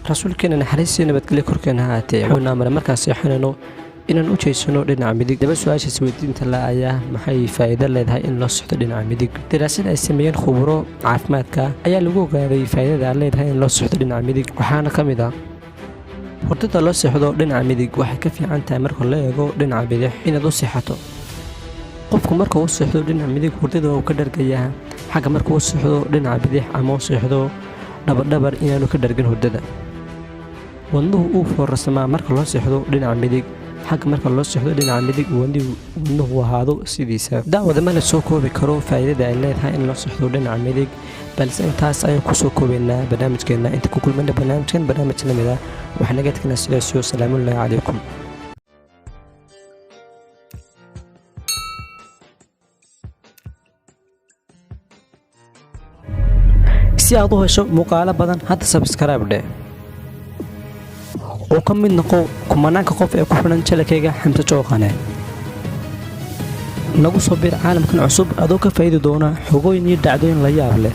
Rasuulkeena naxariistii nabadgelyo korkeena ha aatee wuxuuna amray markaan seexanayno inaan u jeysano dhinaca midig. Daba su-aasha isweydiinta la ayaa: maxay faa'iido leedahay in loo socdo dhinaca midig? Daraasad ay sameeyeen khuburo caafimaadka ayaa lagu ogaaday faa'iidada ay leedahay in loo socdo dhinaca midig. Waxaana ka mid ah: hurdada loo seexdo dhinaca midig waxay ka fiican tahay marka la eego dhinaca bidix inaad u seexato. Qofku marka uu seexdo dhinaca midig, hurdada uu ka dhargayaa, xagga marka uu seexdo dhinaca bidix ama u seexdo dhabardhabar inaanu ka dhargin hurdada. Wadnuhu uu foorarsamaa marka loo seexdo dhinaca midig, xagga marka loo seexdo dhinaca midig wadnuhu ahaado sidiisa. Daawada, ma la soo koobi karo faa'iidada ay leedahay in loo seexdo dhinaca midig, balse intaas ayaan kusoo koobaynaa barnaamijkeena. Inta ku kulmayna barnaamijkan barnaamij la mid ah, waxaa naga tegnaa sidaasiyo salaamullaahi calaykum. Si aad u hesho muuqaalo badan, hadda subscribe dheh oo ka mid noqo kumanaanka qof ee ku xidhan channelkayga Xamse Jooqane. Nagu soo bir caalamkan cusub adoo ka faa'iidi doona xogooyin iyo dhacdooyin la yaab leh.